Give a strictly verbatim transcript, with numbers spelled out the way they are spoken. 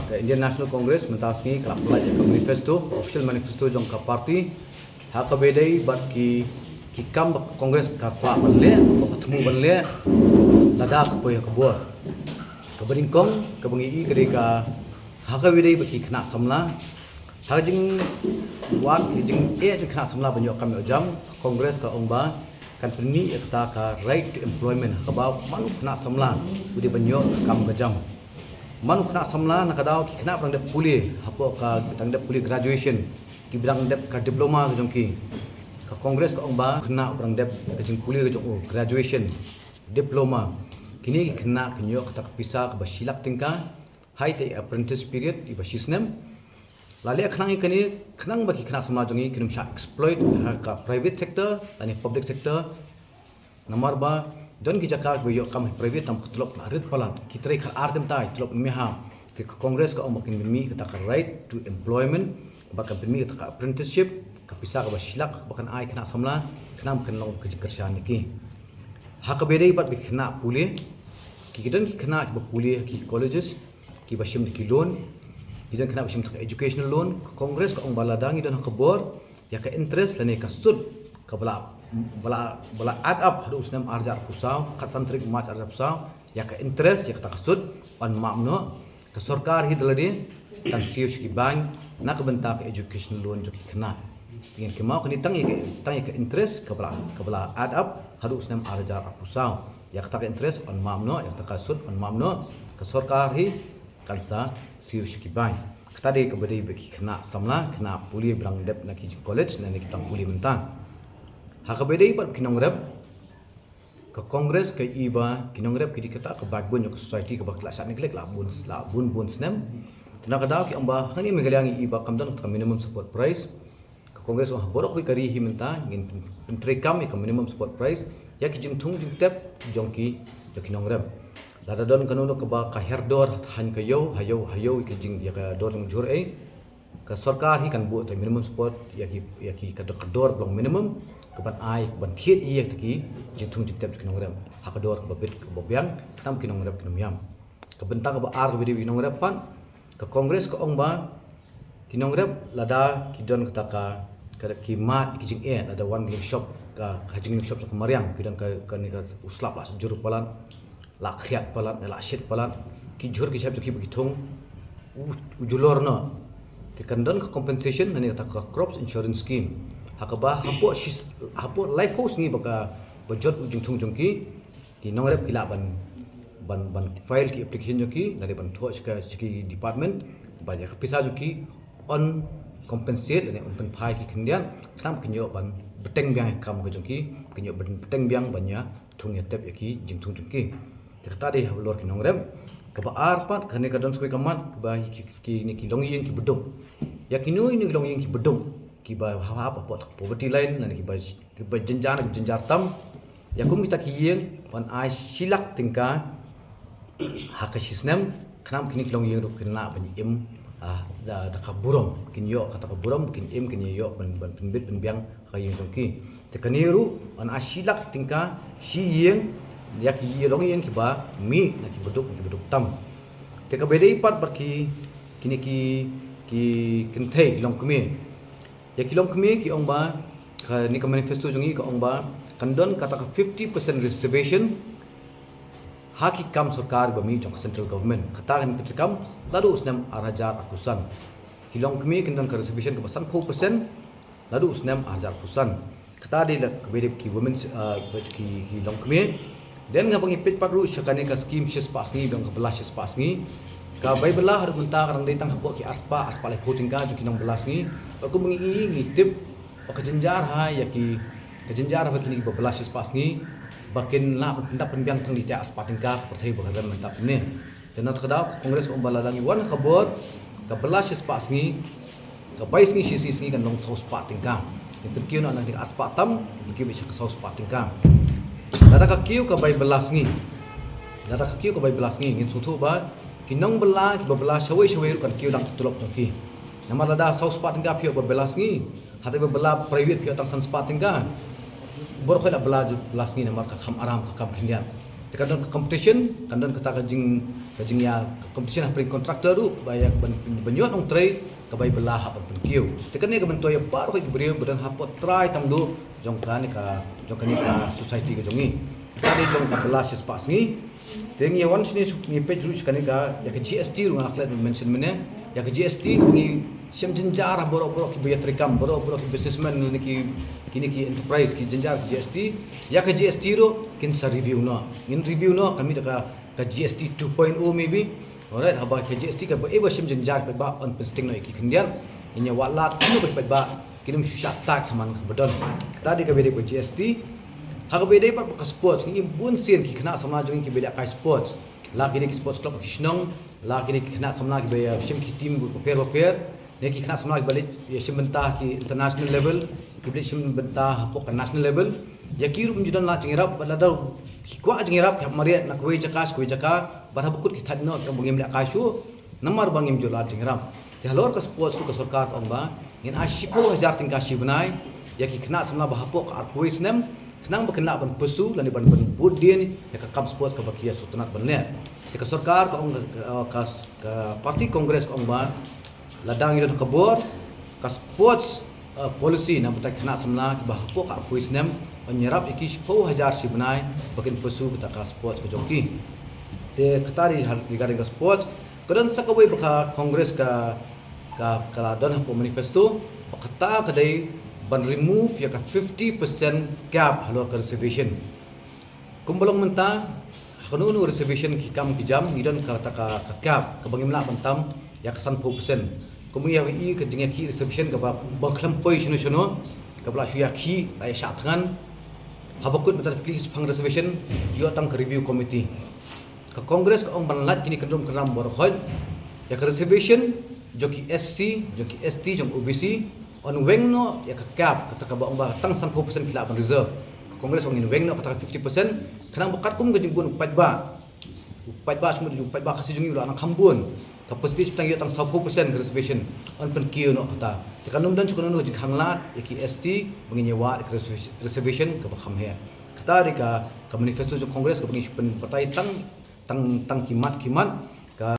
Ka Indian National Congress mynta ka sngi ka la pynlait ïa ka manifesto, official manifesto jong ka party. Ha kaba ïadei bad ki, ki kam ba ka Congress ka kwah ban leh, ba ka thmu ban leh, lada ka poi ha ka bor. Kaba nyngkong, kaba ngi i ka dei ka, ha kaba ïadei bad ki khynnah samla. Ha ka jingwad, ka jingeh jong ki khynnah samla ban ïoh kam ïoh jam, ka Congress ka ong ba kan pynmih ïa kata ka right to employment, ha kaba mano khynnah samla u dei ban ïoh ka kam ka jam. Mano khynnah samla na ka daw ki khynnah ba dang dep pule, hapoh ka dang dep pule graduation, ki ba dang dep ka diploma ka jong ki. Ka Congress ka ong ba khynnah ba dang dep ka jingpule ka jong u, graduation, diploma, kine ki khynnah kin ïoh kata ka pisa kaba shi lak tyngka ha ita i apprentice period iba shi snem. La leh khnang ïa kane, khnang ba ki khynnah samla jong ngi kin ym shah exploit ha ka private sector lane public sector. Namar ba don ki jaka kiba ïoh kam ha private tang ka tulop la rit palat, ki trei khatar kynta, tulop mih ha. Te ka Congress ka ong ba kan pynmih kata ka right to employment, ba kan pynmih kata ka apprenticeship, ka pisa kaba shi lak ba kan ai khynnah samla, khnang ba kan long ka jingkyrshan ïa ki. Ha kaba ïadei bad ki khynnah pule, ki don ki khynnah kiba pule ha ki colleges, kiba shim da ki loan, ki don khynnah ba shim da ka educational loan, ka Congress ka ong ba lada ngi don ha ka bor, ïa ka interest lane ka sut kaba la, ba la, ba la add up haduh u snem ar hajar arphew saw, khatsan tarik March ar hajar arphew saw, ïa ka interest, ïa kata ka sut yn map noh, ka sorkar hi da lade kan siew sha ki bank na ka bynta ka educational loan jong ki khynnah. Te ngin kynmaw kane tang ïa ka, tang ïa ka interest kaba la, kaba la add up haduh u snem ar hajar arphew saw. Ïa kata ka interest yn map noh, ïa kata ka sut yn map noh, ka sorkar hi kan sa siew sha ki bank. Kata dei kaba dei bad ki khynnah samla, khynnah pule ba dang dep na ki college ne na ki ba dang pule mynta. Ha kaba ïadei bad ki nongrep, ka Congress ka i ba ki nongrep ki dei kata ka backbone jong ka society kaba ka la shah neglect la bun, la bun bun snem. Te na ka daw ki ong ba hangne Meghalaya ngi i ba kam don kata ka minimum support price. Ka Congress ong ha baroh kawei ka ri hi mynta ngin pyn-, pyntreikam ïa ka minimum support price ïa ki jingthung jingtep jong ki, jong ki nongrep. Lada don kano kano kaba ka her dor ha thaiñ ka ïew, ha ïew, ha ïew ïa ka jing, ïa ka dor jong jhur ei, ka sorkar hi kan buh ïa ka minimum support ïa ki, ïa ki, ka dor, ka dor ba long minimum, kaban ai, kaban thied ïa kita ki jingthung jingtep jong ki nongrep ha ka dor kaba bit kaba biang, khnang ba ki nongrep kin ym ïam. Ka bynta kaba ar kaba dei bad ki nongrep pat, ka Congress ka ong ba ki nongrep lada ki don kata ka, ka ki mad ki jingeh, lada wan ki shop ka, ka jingshop ka mariang, ki don ka, kane ka u slap la jhur palat, la khriat palat, la shit palat, ki jhur ki shep jong ki ba ki thung u, u julor noh. Te kan don ka compensation, lane kata ka crops insurance scheme. Ha kaba hapoh shi, hapoh laiphew sngi ba ka, ba jot u jingthung jong ki, ki nongrep ki lah ban, ban, ban file ki application jong ki, lane ban thoh sha ka, sha ki department, ba ïa ka pisa jong ki yn compensate lane yn pynphai ki khyndiat, khnang ba kin ïoh ban bteng biang ïa ka kam ka jong ki, kin ïoh ban bteng biang ban ïa thung ïa tep ïa ki jingthung jong ki. Te kata dei halor ki nongrep. Kaba ar pat, kane ka don sa kawei ka mat, kaba ki, ki, kine ki longïing kiba duk. Ïa kino kino ki longïing kiba duk, kiba hap, hap hapoh poverty line, lane kiba, kiba jynjar, kiba jynjar tam. Ïa kum kita ki ïing, yn ai shi lak tyngka ha ka shi snem, khnang ba kine ki longïing ruh kin lah ban im, ah, da, da ka burom, kin ïoh kata ka burom, kin im, kin ïoh ban, ban pynbit pynbiang ha ka ïing jong ki. Te kane ruh, yn ai shi lak tyngka shi ïing ïa ki longïing kiba mih na kiba duk, kiba duk tam. Te kaba dei pat bad ki, kine ki, ki kynthei, ki longkmie. Ïa ki longkmie ki ong ba, kane ka manifesto jong ngi ka ong ba kan don kata ka fifty percent reservation ha ki kam sorkar ba mih jong ka central government. Kata kan pyntreikam naduh u snem ar hajar arphew san. Ki longkmie kin don ka reservation kaba sanphew percent naduh u snem ar hajar arphew san. Kata dei la kaba dei ki women, ah, ki, ki longkmie. Then haba ngi peit pat ruh sha kane ka skim shispah sngi, ba ong ka bylla shispah sngi, ka bai bylla haduh mynta ka dang dei tang hapoh ki arspah, arspah laiphew tyngka jong ki nongbylla sngi. Bad kumba ngi i, ngi tip ba ka jynjar ha ïa ki, ka jynjar ha kine kiba bylla shispah sngi ba kin lah ban pyndap pynbiang tang da ïa arspah tyngka, ka pyrthei ba ka rem mynta kumne. Te na kata ka daw ka Congress ka ong ba lada ngi wan ha ka bor, ka bylla shispah sngi, ka bai sngi shi sngi sngi kan long saw spah tyngka. Ngi pynkiew noh na kane ka arspah tam, pynkiew beit sha ka saw spah tyngka. Lada ka kiew ka bai bylla sngi, lada ka kiew ka bai bylla sngi, ngin sngewthuh ba ki nongbylla kiba bylla shawei shawei ruh kan kiew lang ka tulop jong ki. Namar lada saw spah tyngka phi ïoh ba bylla sngi, hata ba bylla private phi ïoh tang san spah tyngka, baroh khoit la bylla, bylla sngi namar ka kham aram, ka kham khyndiat. Te kan don ka competition, kan don kata ka jing, ka jingïa ka competition hapdeng contractor ruh, ba ïa ban, ban ïoh nongtrei kaba ïa ba lah ban pynkiew. Te kane ka myntoi ïa baroh ki briew ba don hapoh trai tam duh jong kane ka, jong kane ka society ka jong ngi. Kata dei jong ka ba lah shispah sngi. Te ngi wan shane shu ngi peit ruh shi kane ka, ïa ka G S T ruh nga la klet mention mynne. Ïa ka G S T ngi shem jynjar ha baroh baroh ki ba ïa treikam, baroh baroh ki businessman ne ki, kine ki enterprise ki jynjar ki G S T. Ïa ka G S T ruh kin sa review noh. Ngin review noh, kan mih da ka, ka G S T two point oh maybe. Alright, haba ka G S T kaba ïa ba shem jynjar paidbah yn pynsting noh ïa ki khyndiat. Ngin ïa wad lad kino ba paidbah kin ym shu shah tax ha man kaba don. Kata dei kaba ïadei bad G S T. Ha kaba ïadei pat bad ka sports, ngi im bun sien ki khynnah samla jong ngi kiba ïalehkai sports. La kine ki sports club ha ki shnong, la kine ki khynnah samla kiba ïa shim ki team bapher bapher. Ne ki khynnah samla kiba leit ïa shim bynta ha ki international level, kiba leit shim bynta hapoh ka national level. Ïa ki ruh ym ju don lad jingïarap, bad lada ki kwah jingïarap ki hap mareh na kawei jaka sha kawei jaka, bad haba kut ki thait noh ki ong ba ngim lehkai shuh. Namar ba ngim ju lad jingïarap. Te halor ka sports ruh ka sorkar ka ong ba ngin ai shiphew hajar tyngka shi bnai ïa ki khynnah samla ba hapoh ka arphew wei snem, khnang ba kin lah ban pursue lane ban, ban bud dien ïa ka kam sports kaba ki ïa sngewtynnat ban leh. Te ka sorkar ka ong, ka, ka, ka party Congress ka ong ba lada ngi don ha ka bor, ka sports, uh, policy na bynta ki khynnah samla kiba hapoh ka arphew wei snem, yn ïarap ïa ki shiphew hajar shi bnai ba kin pursue kata ka sports ka jong ki. Te kata dei ha, regarding ka sports, ka don sa kawei ba ka Congress ka, ka, ka la don hapoh manifesto, ba kata ka dei ban remove ïa ka fifty percent cap halor ka reservation. Kumba long mynta, ha kano kano reservation ki kam ki jam, ngi don kata ka, ka cap, kaba ngim lah ban tam ïa ka sanphew percent. Kumba ïa i ka jingïakhih reservation kaba, ba khlem poi shano shano, kaba la shu ïakhih, la ïa shah thngan. Haba kut mynta ki plie ki spah reservation, ïoh tang ka review committee. Ka Congress ka ong ban lait kine ki kynrum kynram baroh khoit. Ïa ka reservation jong ki S C, jong ki S T, jong O B C, yn weng noh ïa ka cap, kata kaba ong ba tang sanphew percent ki lah ban reserve. Ka Congress ong ngin weng noh kata ka fifty percent, khnang ba katkum ka jingbun u paidbah, u paidbah, shu mut u paidbah Khasi jong ngi u la nang kham bun. Ka percentage tang ïoh tang sawphew percent ka reservation, yn pynkiew noh kata. Te kan ym don shuh kano kano ka jingkhang lad ïa ki S T ba ngin ïa wad ïa ka reservation, reservation kaba kham heh. Kata dei ka, ka manifesto jong Congress kaba ngi shu pynbatai tang, tang, tang ki mat ki mat. Ka